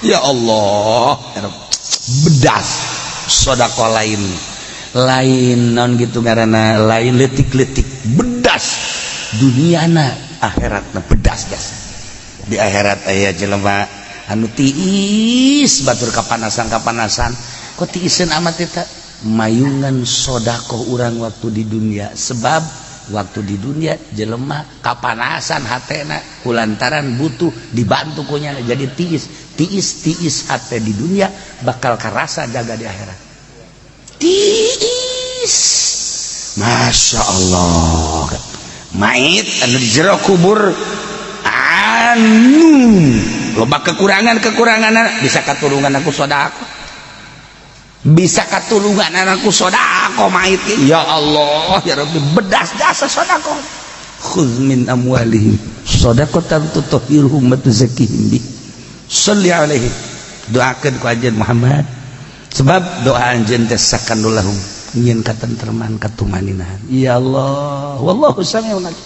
Ya Allah, bedas sodako, lain lain non gitu karena lain letik-letik, bedas duniana akhiratna bedas jas. Di akhirat aya jelema anu tiis, batur kapanasan kapanasan, kok tiiseun amat eta mayungan sodako urang waktu di dunia. Sebab waktu di dunia jelema kapanasan hatena kulantaran butuh dibantu kunya, jadi tiis tiis tiis hate di dunia bakal karasa jaga di akhirat tiis. Masya Allah, mait anu di jero kubur anu loba kekurangan kekurangan bisa katulungan ku sodako, bisa katulungan ku sodako mait. Ya Allah, ya Rabbi, bedas jasa sodako. Khudz min amwalihim shadaqatan tutahhiruhum wa tuzakkihim bi sholli alaihi. Doakeun ku anjeun Muhammad, sebab doa anjeun teh sakanul lahum, nyieun katentreman, katumaninahan. Ya Allah, wallahu samiun alim.